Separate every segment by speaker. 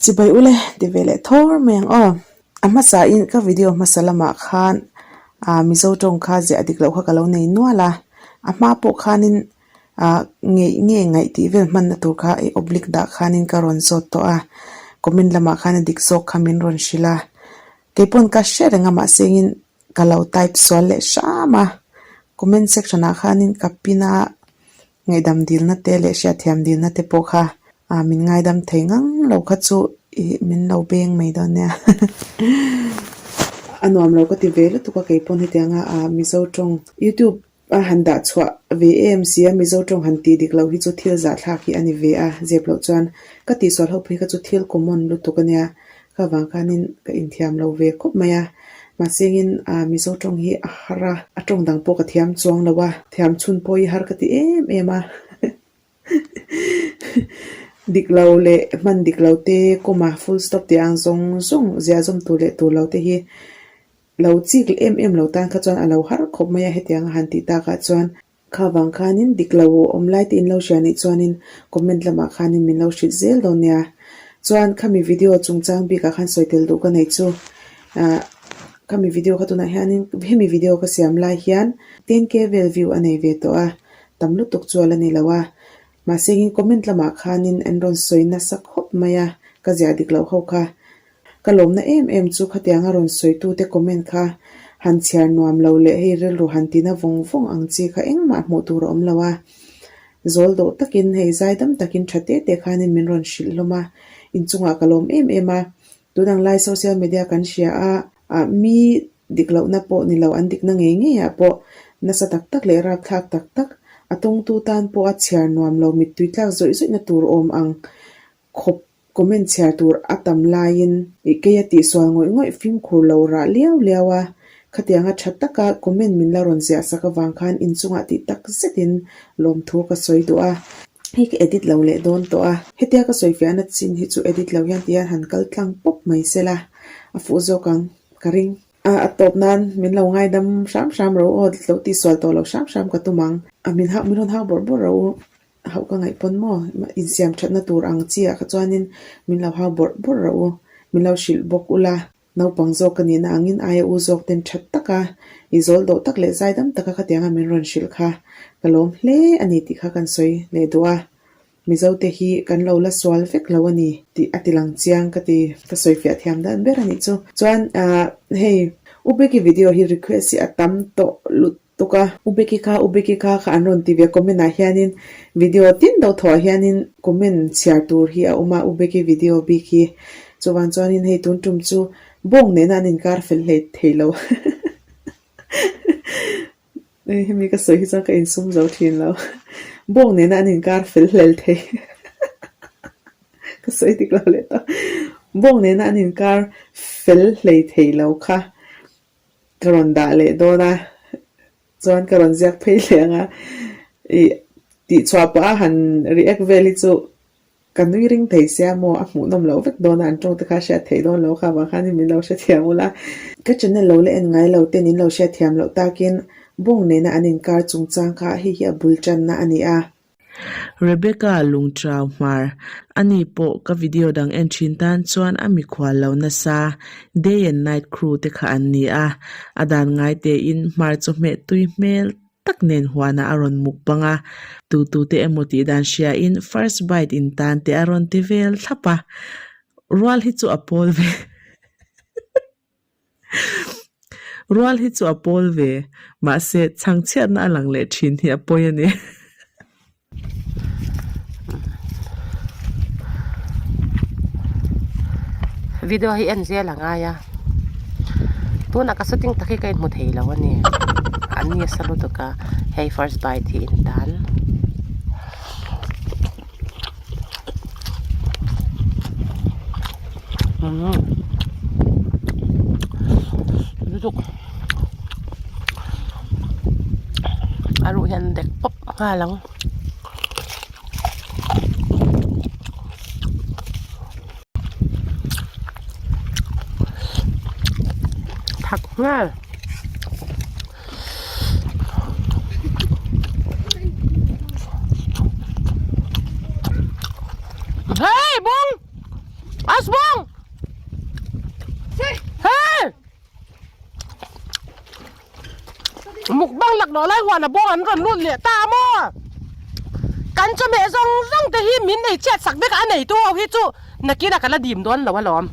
Speaker 1: Chibai ule ti ve leh thawr mai ang aw. A hmasa in ka video hmasa lamah khan ah Mizo tawng kha ziah dik loh kha ka lo nei nual a, a hma pawh khanin ah ngeih nge ngaih tih vel hmanna tur kha i oblique dah khanin ka rawn zawt tawh a, comment lamah khan a dik zawk kha min rawn hrilh a, keipawn ka hre reng a mahse engin ka lo type sual leh hram a, comment section ah khanin ka pin a. Ngaihdam dilna te leh hriatthiam dilna te pawh kha ah min ngaidam thei ngang lo kha chu ih min lo beng mai dawn nia. A nuam lo ka ti ve lutuk a keipawn hetianga ah Mizo tawng YouTube a han dah chhuah ve em sia Mizo tawng han tih dik loh hi chu thil zahthlak hi a ni ve a zep loh chuan ka tihsual ho phei kha chu thil common lutuk a nia. Ka vang khanin ka inthiam lo ve khawp mai a, mahsengin ah Mizo tawng hi a har a, a tawng dang pawh ka thiam chuang lo a, thiam chhun pawh hi har ka ti em em a, dik lo leh hman dik lo te comma full stop tih ang zawng zawng ziah zawm tur leh tur lo te hi lo chik em em lo tan kha chuan a lo har khawp mai a hetiang a han tih takah chuan. Kha vang khanin dik lo awm lai te in lo hria nih chuanin comment lamah khanin min lo hrilh zel dawn nia. Chuan khami video chungchang bikah khan sawi tel duh ka nei chu ah khami video kha tunah hianin hemi video ka siam lai hian 10k vel view a nei ve tawh a, tam lutuk chu a la ni lo a. Mahse engin comment lamah khanin an rawn sawi nasa khawp mai a, ka ziah dik loh ho kha. Ka lawmna em em chu khatianga rawn sawitute comment kha han chhiar nuam lo leh hei rilru han tina vawng vawng ang chi kha engmah hmuh tur a awm lo a. Zawl dawh takin hei zaidam takin tha te te khanin min rawn hrilh hlawm a, inchungah ka lawm em em a. Tunang lai social media kan hria a, ah mi dik lohna pawh ni lo an dikna ngei ngeiah pawh nasa tak tak leh rapthlak tak tak a tawngtu tan pawh a chhiar nuam lo mittui tlak zawih zawihna tur awm ang khawp Comment chhiar tur a tam laiin ih kei a tihsual ngawih ngawih fimkhur lo rah liau liau a, khatianga tha taka comment min la rawn ziah sak avang khan inchungah tih tak zetin lawmthu ka sawi duh a, hei ka edit lo leh dawn tawh a, hetia ka sawi fiahna chin hi chu edit lo hian tihian han kal tlang pawp mai sela a fuh zawk ang ka ring. A a tawp nan min lo ngaidam hram hram ro aw, lo tihsual tawh lo hram hram ka tum ang, a min hauh min rawn hau bawrh bawrh ro u. Hauh ka ngaih pawn maw? Insiam thatna tur ang chi ah kha chuanin min lo hau bawrh bawrh rawh u, min lo hrilh bawk ula. Naupang zawk ka nihna angin aia u zawk ten that taka, i zawl dawh tak leh zaidam taka khatianga min rawn hrilh kha ka lawm hle a ni tih kha kan sawi leh duh a. Mizo te hi kan lo la sual vek lo a ni tih a ti lang chiang ka ti. Ka sawi fiah thiam dan ber a nih chu. Chuan hei U Becky video hi request hi a tam tawh lut tuk a. U Becky kha U Becky kha kha an rawn ti ve comment ah hianin video tin deuh thaw ah hianin comment chhiar tur hi a awm a U Becky video bik hi chuvang chuanin hei tun tum chu bawng nena an inkar fel hlei thei lo hemi ka sawi hi chuan ka insum zo thin lo bawng nena an inkar fel hlel thei ka sawi dik lo leh tawh bawng nena an inkar fel hlei thei lo kha. Ka rawn dah leh dawn a, chuan ka rawn ziak phei leh ang a, ih tihchhuah pah a han react vel hi chu ka nui ring thei sia maw a hmuhnawm loh vek dawn a, an tawng te kha hriat theih dawn lo kha vang khanin min lo hrethiam ula. Ka channel lo la en ngai lo ten in lo hriatthiam loh takin bawng nena an inkar chungchang kha hei hi a bul tanna a ni a.
Speaker 2: Rebecca Lungtrau Hmar, Ani pawh ka video dang en thin tan chuan a mikhual lo nasa, Day and Night Crew te kha an ni a, a dan ngai tein hmar chawhmeh tui hmel tak nen huanah a rawn muk bang a, tu tu te emaw tih dan hriain first bite in tan te a rawn ti vel thlap a, rual hi chu a pawl ve. Rual hi chu a pawl ve, mahse chhangchhiatna a lang leh thin hi a pawi a ni.
Speaker 3: Video hi en zel a ngai a, tunah ka shooting tak hi ka inhmu thei lo a ni, an ni a sa lutuk a, hei first bite hi in tan. Lutuk a ruh hian dek pawp nghal ang. Thak nghal. Hey bawng! A First bawng! Hey! Mukbang laklawh lai huan a bawng an rawn lut leh ta maw? Kan chawhmeh zawng zawng te hi min ei chhiat sak vek a, a neitu ho hi chu nakin a ka la dim dawn lo alawm.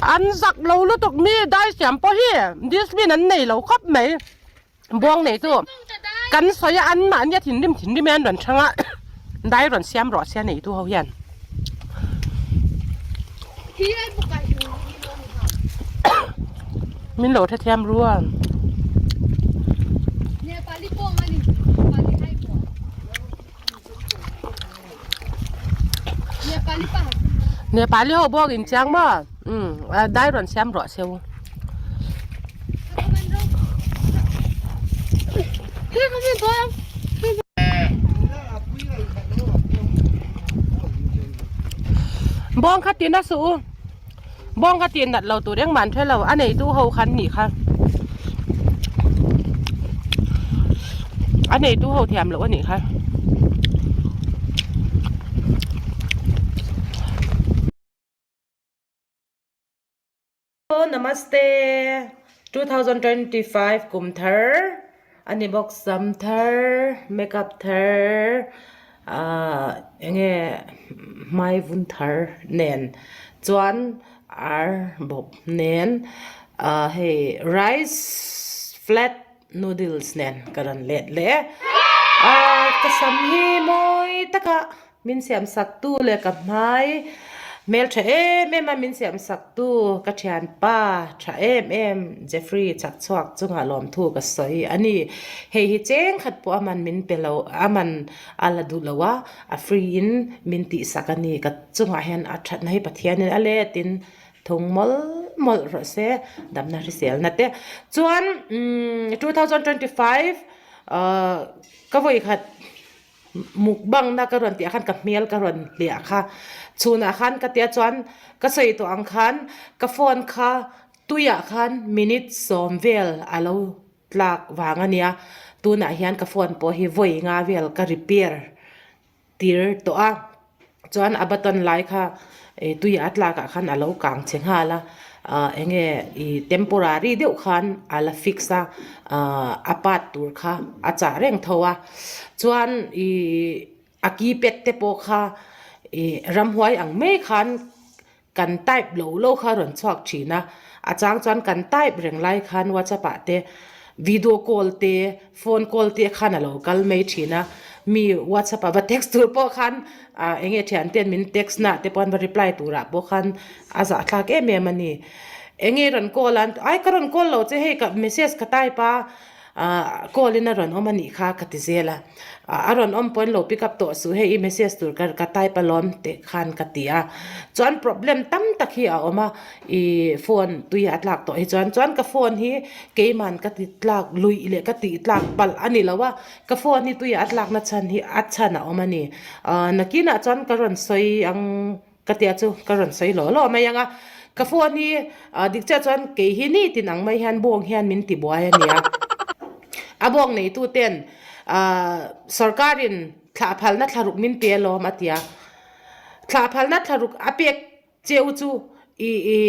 Speaker 3: An zak lo lutuk mi dai siam pawh hi dustbin an nei lo khawp mai. Buang nei chu kan sawi a an mahni a thinrim thinrim hian rawn chhang a dai rawn siam rawh se a neitu ho hian. Min lo hrethiam rual. Nepali ho bawk in chiang maw? Umm dai rawn siam rawh se u. Bawng kha tin a suh u. Bawng kha tin nat lo tur engmah an hre lo. A neitu ho khan nih kha. A neitu ho thiam loh a nih kha. Namaste 2025 kum thar ani bawk sam thar makeup thar ahh enge hmai vun thar nen chuan ar bawp nen ahh hei rice flat noodles nen ka rawn let leh a ahh ka sam hi mawi taka. Min siam sak tu leh ka hmai hmel tha em em a min siam sak tu ka thianpa tha em em Jeffrey chak chhuak chungah lawmthu ka sawi a ni. Hei hi cheng khat pawh a man min pe lo a man a la duh lo a a free in min tih sak a ni ka chungah hian a thatna hi Pathianin a let in thung mawlh mawlh rawh se damna hriselna te chuan umm 2025 ahh ka vawikhat. Mukbang na ka rawn tih ah khan ka hmel ka rawn hliah kha. Chhunah khan ka tia chuan ka sawi tawh ang khan ka phone kha tuiah khan minute sawm vel a lo tlak vang a nia. Tunah hian ka phone pawh hi vawi nga vel ka repair tir tawh a. Chuan a button lai kha ih tuiah a tlak ah khan a lo kang che nghal a ah eng nge ih temporary deuh khan a la fix a ah a part tur kha a chah reng tho a chuan ih a keypad te pawh kha ih ramhuai ang mai khan kan type lo lo kha a rawn chhuak thin a a chang chuan kan type reng lai khan whatsapp ah te video call te phone call te khan a lo kal mai thin a mi whatsapp ah va text tur pawh khan ah eng nge thian ten min text na te pawh an va reply turah pawh khan a zahthlak em em a ni eng nge rawn call a ai ka rawn call lo che hei ka message ka type a. Ahh call in a rawn awm a nih kha ka ti zel a, a rawn awm pawhin lo pick up tawh suh hei i message tur ka ka type alawm tih khan ka ti a, chuan problem tam tak hi a awm a ih phone tui a tlak tawh hi chuan, chuan ka phone hi keiman ka ti tlak luih leh ka tih tlak palh a ni lo a, ka phone hi tui a tlak na chhan hi a chhan a awm a ni, ahh nakinah chuan ka rawn sawi ang. Ka tia chu ka rawn sawi lawh lawh mai ang a, ka phone hi dik chiah chuan kei hi ni tin ang mai hian bawng hian min ti buai a nia. A bawng neitu ten sorkarin thlah phalna thlaruk min pe alawm a tia. Thlah phalna thlaruk a pek cheu chu i i.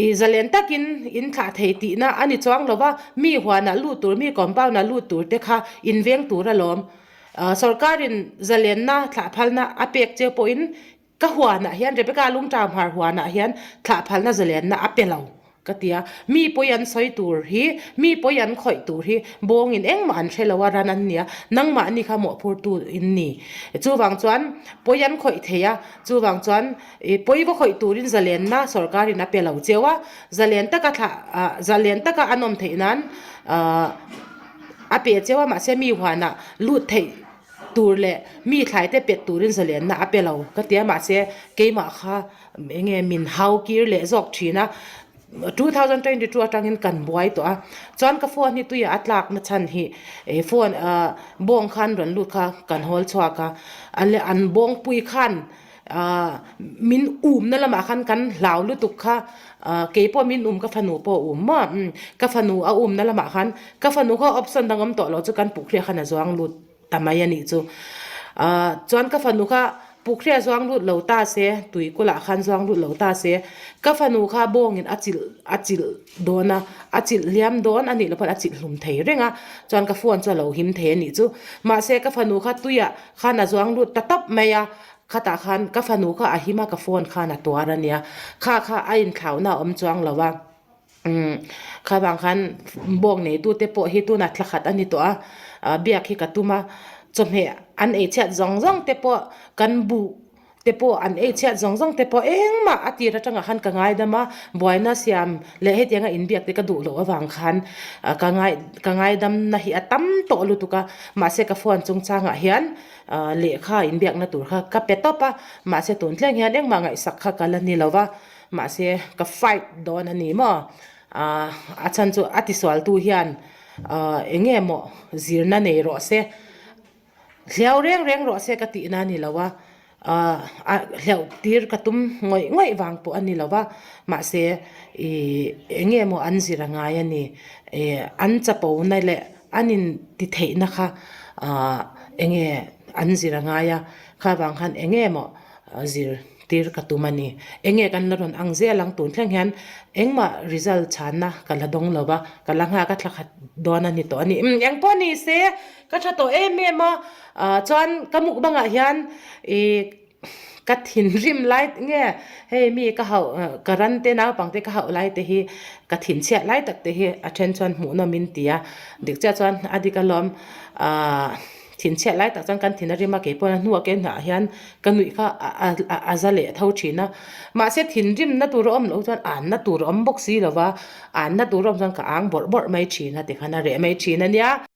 Speaker 3: I zalen takin in thlah thei tihna a ni chuang lo va, mi huanah lut tur, mi compound-ah lut tur te kha in veng tur alawm. Sorkarin zalenna thlah phalna a pek che pawhin ka huanah hian, Rebecca Lungṭam Hmar huanah hian thlah phalna zalenna a pe lo ka ti a. Mi pawi an sawi tur hi, mi pawi an khawih tur hi bawngin engmah an hre lo a, ran an nia, nangmahni kha mawhphurtu in ni. Chuvang chuan pawi an khawih thei a, chuvang chuan I pawi va khawih turin zalenna sorkarin a pe lo cheu a, zalen taka thlah ah zalen taka an awm theih nan ah a pe cheu a mahse mi huanah lut theih tur leh mi thlai te pet turin zalenna a pe lo ka ti a mahse keimah kha eng nge min hau kir leh zawk thin a 2022 atangin kan buai tawh a chuan ka phone hi tuiah a tlak na chhan hi ih phone ah bawng khan rawn lut kha kan hawl chhuak a an bawngpui khan. Ahh min umna lamah khan kan hlau lutuk kha ahh kei pawh min um ka fanu pawh a um maw umm ka fanu a umna lamah khan ka fanu kha option dang awm tawh lo chu kan puk hriat khan a zuang lut ta mai a nih chu ahh chuan ka fanu kha. Pukhria zuang lut lo ta se, tui kulah khan zuang lut lo ta se, ka fanu kha bawngin a chilh a chilh dawn a, a chilh hliam dawn a nih loh pawn a chilh hlum thei reng a, chuan ka phone chu a lo him thei a nih chu. Mahse ka fanu kha tuiah khan a zuang lut ta tawp mai a, khatah khan ka fanu kha a him a, ka phone khan a tuar a nia. Kha kha a inthlauhna a awm chuang lo a. Umm kha vang khan bawng neitute pawh hi tunah thla khat a ni tawh a, biak hi ka tum a, chawhmeh an ei chhiat zawng zawng te pawh kan buh te pawh an ei chhiat zawng zawng te pawh engmah a tir atangah khan ka ngaidam a, buaina siam leh hetianga inbiak te ka duh loh avang khan ka ngai ka ngaidamna hi a tam tawh lutuk a, mahse ka phone chungchangah hian lehkha inbiakna tur kha ka pe tawp a, mahse tun thleng hian engmah ngaihsak kha ka la ni lo va. Mahse ka fight dawn a ni maw? Ahh a chhan chu a tisualtu hian ahh eng nge maw zirna nei rawh se, hliau reng reng rawh se ka tihna a ni lo a, ahh a hleuh tir ka tum ngawih ngawih vang pawh a ni lo va, mahse ih eng nge maw an zir a ngai a ni, ih an chapona leh an inti theihna kha ahh eng nge an zir a ngai a, kha vang khan eng nge maw zir. Tir ka tum a ni. Enge kan la rawn ang zel ang tun thleng hian engmah result chhanna ka la dawng lo va, ka la nghak a thla khat dawn a ni tawh a ni. Umm eng pawh ni se ka tha tawh em em a, ah chuan ka mukbangah hian ih ka thinrim lai nge hei mi ka hauh ka ran te naupang te ka hauh lai te hi ka thinchhiat lai tak te hi a then chuan hmuhnawm in ti a, dik chiah chuan a dik alawm ah. Thinchhiat lai tak chuan kan thin a rim a, keipawh a hnua ke hnah hian ka nuih kha a za leh tho thin a. Mahse thinrimna tur a awm loh chuan anna tur a awm bawk si lo va, anna tur a awm chuan ka ang bawrh bawrh mai thin a tikhan a reh mai thin a nia.